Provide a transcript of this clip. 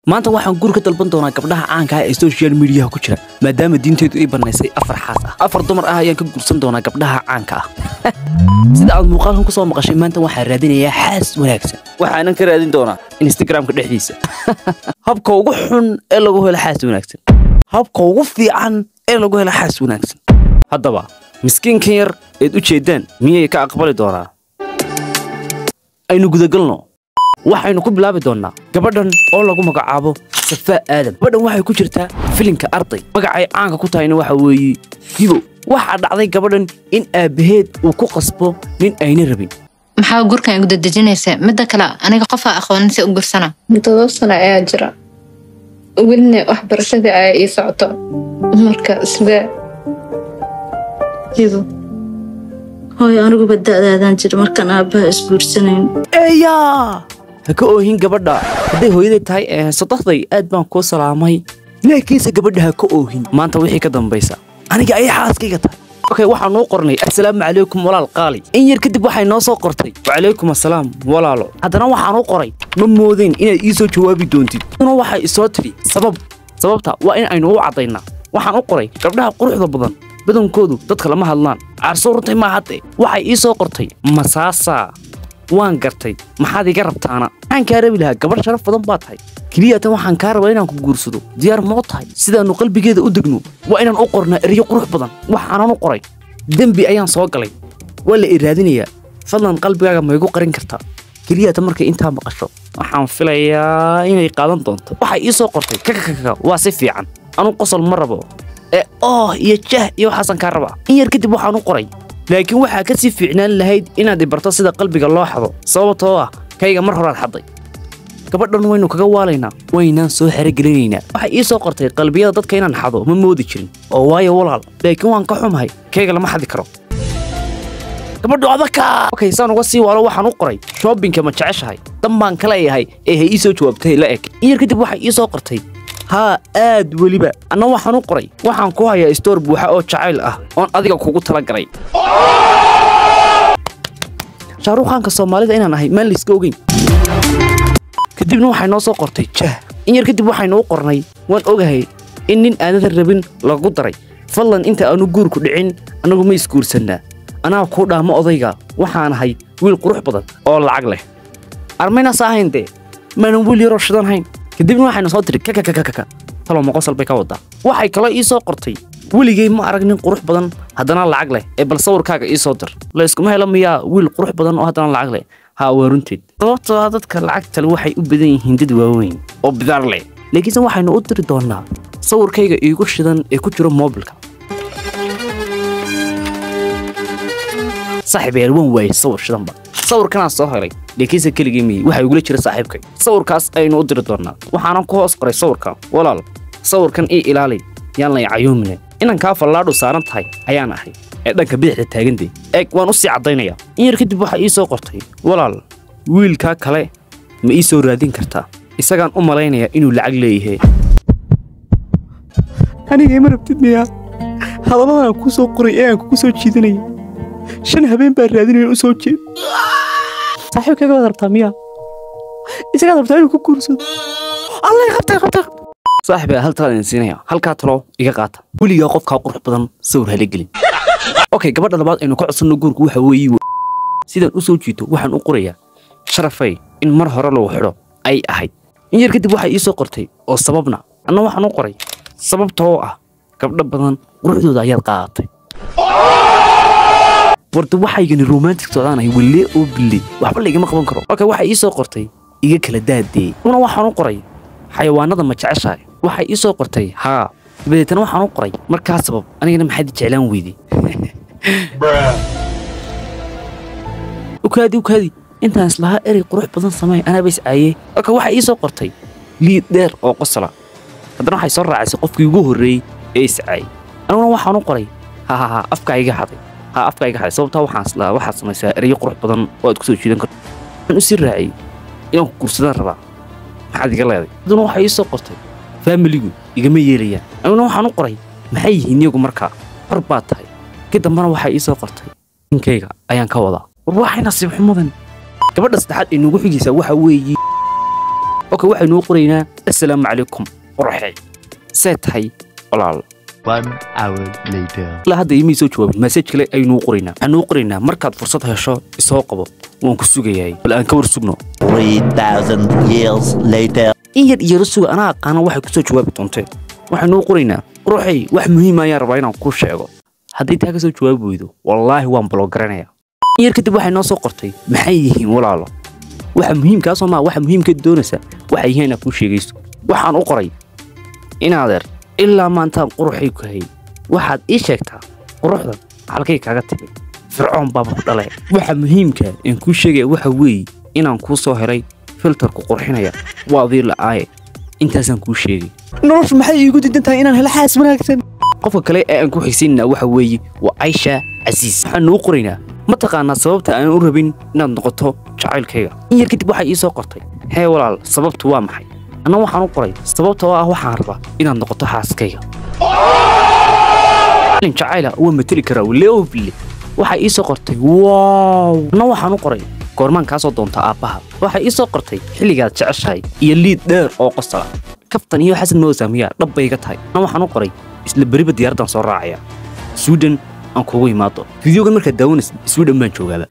Maanta waxaan guur ka dalban doonaa gabdhaha caanka ah ee social media ku jira, maadaama diinteedu ii banaysay 4 xaas ah. 4 dumar ah ayaan ka guursan doonaa gabdhaha caanka ah. Sida aad muuqaalkan ku soo maqashay, maanta waxaan raadinayaa xaas wanaagsan. Waxaanan ka raadin doonaa Instagram-ka dhexdiisa. Habka ugu xun ee lagu helo xaas wanaagsan, habka ugu fiican ee lagu helo xaas wanaagsan. Haddaba miskiinkan yar eed u jeedaan miyay ka aqbali doonaa? Aynu gudagalno. Waxaynu ku bilaabi doonaa gabadhan oo lagu magacaabo Safaa Aadam. Gabadhan waxay ku jirtaa filimka Arday. Magacay caanka ku tahayna waxa weeye Hibo. Waxaa dhacday gabadhan in aabbaheed uu ku qasbo nin ayna rabin. Maxaa gurkan igu dadejinaysaa? Midda kale, aniga qofaa aqoonin si u gursana. 7 sano ayaa jira, welina waxbarashadii ayaa ii socoto, marka sidee? Hibo hooyo, aniguba da'daadaan jira markaan aabbaha isguursanayn. Eeyaa, ha ka oohin gabadha. Hadday hooyaday tahay ee sodohday, aad baan kuu salaamay, laakiinse gabadha ha ka oohin. Maanta wixii ka dambaysa aniga ayay xaaskayga tahay. Okay, waxaan noo qornay assalaamu calaykum walaal qaali. In yar kadib waxay noo soo qortay wacalaykum assalaam walaalo. Haddana waxaan u qoray ma moodayn inaad ii soo jawaabi doontid. Una waxay isoo tidhi sabab. Sababta waa in aynu u caddaynaa. Waxaan u qoray gabdhaha quruxda badan badankoodu dadka lama hadlaan. Caarsoo runtay maa hadde. Waxay ii soo qortay masaasa, waan gartay, maxaad iga rabtaana? Waxaan kaa rabi lahaa gabadh sharaf badan baa tahay, keliya tan waxaan kaa rabaa inaan ku guursado, diyaar moo tahay? Sidaannu qalbigeeda u degno waa inaan u qornaa ereyo qurux badan. Waxaanan u qoray dembi ayaan soo galay, waa la i raadinayaa, fadlan qalbigaaga ma igu qarin kartaa? Keliya tan markay intaa maqasho waxaan filayaa inay qaadan doonto. Waxay ii soo qortay kakakaka, waa si fiican, anu qosol ma rabo ee oh iyo jah iyo waxaasaan kaa rabaa. In yar kadib waxaan u qoray laakiin waxaa ka sii fiicnaan lahayd inaad ibarto sida qalbiga loo xado, sababtoo ah kayga mar horaad xaday. Gabadhan waynu kaga waalaynaa, waynaan soo xerogelinaynaa. Waxay ii soo qortay qalbiyada dadka inaan xado ma moodi jirin oo waayo walaal, laakiin waan ka xumahay, kayga lama xadi karo. Gabadhu adaka. Okay, saan uga sii waalo waxaan u qoray shoppingka ma jeceshahay? Dan baan ka leeyahay ee hay ii soo jawaabtay la eg. In yar kadib waxay ii soo qortay haa aad weliba. Anna waxaan u qoray waxaan ku hayaa istoor buuxa oo jacayl ah oon adiga kugu talagalay. Shaaruukhaanka Soomaalida inaan ahay maan layska ogeyn. Kadibna waxay noo soo qortay jah. In yar kadib waxaynu u qornay waan ogahay in nin aanad rabin lagu daray, fadlan inta aanu guurku dhicin annagu ma isguursannaa? Anaa kuu dhaamo odayga, waxaan ahay wiil qurux badan oo lacag leh. Armaynaas ahayn dee, maanan wiil yaroo shidan hayn. Kadibna waxaynu soo tiri kakakakaka, talo ma qosol bay ka wadaa? Waxay kaloo ii soo qortay weligay ma arag nin qurux badan haddana lacag leh, ee bal sawirkaaga ii soo dir. La iskuma helo miyaa wiil qurux badan oo haddana lacag leh? Haa, waa runteed, sababtoo ah dadka lacagta leh waxay u badan yihiin dad waaweyn oo bidaar leh. Laakiinse waxaynu u diri doonaa sawirkayga iigu shidan ee ku jiro moobilka. Saaxiibayaal, waan waayey sawir shidanba, sawirkanaan soo helay, laakiinse keligii miyey, waxaa igula jira saaxiibkay. Sawirkaas aynu u diri doonaa. Waxaanan ku hoos qoray sawirkan walaal sawirkan ii ilaali, yaan lay cayuumine, inankaa fallaadhu saaran tahay ayaan ahay ee dhanka bidixda taagantay eeg. Waan u sii caddaynayaa. In yar kadib waxaa ii soo qortay walaal wiilkaa kale ma ii soo raadin kartaa? Isagaan u malaynayaa inuu lacag leeyahay. Aniga ima rabtid miyaa? Hadalladan aan kuu soo qoray ee aan kugu soo jiidanaya 5 habeen baan raadinaya u soo jeed. Saaxiibkayga waad rabtaa miyaa? Isagaad rabtaa inuu ku guursado? Allay qabtay qabtay. Saaxiib, hal talaan idin siinaya, halkaa talo iga qaata: weligaa qofkaa qurux badan sawir hala gelin. Okay, gabadha labaad aynu ka codsanno guurku waxa weeye sidaan u soo jiito waxaan u qorayaa sharafay in mar hore lagu xidho ay ahayd. In yar kadib waxay ii soo qortay oo sababna? Anna waxaan u qoray sababtoo ah gabdho badan quruxdooda ayaad qaadatay. Warda waxaygani romantic socdaanahay welle oo bille, waxba laygama qaban karo. Okay, waxay ii soo qortay iga kala daadee. Una waxaan u qoray xayawaanada ma jeceshahay? Waxay ii soo qortay haa. Dabadeetana waxaan u qoray markaa sabab anigana maxaad i jeclaan weyday? Ukaadi ukaadi, intaan islahaa erey qurux badan samey anaaba iscaayey. Okay, waxay ii soo qortay liid dheer oo qosla. Haddana waxay soo raacisay qofkii ugu horreeyey ee iscaayey. Aniguna waxaan u qoray ha ha ha, afkaa iga xaday, ha afkaa iga xaday, sababtaa waxaan islahaa waxaad samaysaa ereyo qurux badan oo aad ku soo jiidan karto. Waxaan u sii raaciyey inaan ku guursadaan rabaa, maxaad iga leeday? Haddana waxay ii soo qortay faamiligu igama yeelayaan. Aniguna waxaan u qoray maxay yihiin iyagu markaa, xor baad tahay. Ka dambana waxay ii soo qortay ninkayga ayaan ka wadaa. War waxay nasiib xumadan. Gabadha saddexaad ee noogu xigaysaa waxa weeye Okay, waxaynuu qoraynaa assalaamu calaykum qurxey, see tahay walaal? 1 hour later. Ilaa hadda iimay soo jawaabin. Message kale aynuu qoraynaa. Waxaanuu qoraynaa markaad fursad hesho isoo qabo, waan ku sugayahay. Bal aan ka war sugno. 3,000 years later. In yar iyaro suga, anaa aqaana waxay kusoo jawaabi doontee. Waxaynuu qoraynaa quruxay, wax muhiim ayaan rabaa inaan kuu sheego. Haddii taa ka soo jawaabi weydo, wallaahi waan block garanaya. In yar kadib waxay noo soo qortay maxay yihiin walaalo waxa muhiimkaasoo maa waxa muhiimka doonaysa waxay yihiin inaad kuu sheegayso. Waxaan u qoray inaadeer ilaa maantaan quruxay ku hayay, waxaad ii sheegtaa quruxdan halkay kaaga timi, fircoon baaba ku dhalay. Waxa muhiimka aan kuu sheegaya waxa weeye inaan kuu soo helay filterku qurxinaya waa adii la'aaye, intaasaan kuu sheegay. Noloshu maxay iigu diidan tahay inaan helo xaas wanaagsan? Qofka kale ee aan ku xigsiinana waxa weeye waa Caisha Casiis. Waxaan nuu qoraynaa ma taqaanaa sababta aan u rabin inaad noqoto jacaylkayga? In yar kadib waxay ii soo qortay hee walaal, sababtu waa maxay? Anna waxaan u qoray sababta oo ah waxaan rabaa inaad noqoto xaaskayga. Nin jacayla waa mateli karaa leobile. Waxay ii soo qortay wow. Anna waxaan u qoray goormaan kaa soo doonta aabbaha? Waxay ii soo qortay xilligaad jeceshahay iyo liid dheer oo qosala. Kaftan iyo xasan moosaamiya dhab bay iga tahay. Anna waxaan u qoray isla beriba diyaaraddan soo raacaya Sweden aan kugu imaado. Fideogan markaad daawanaysid Sweden baan joogaaba.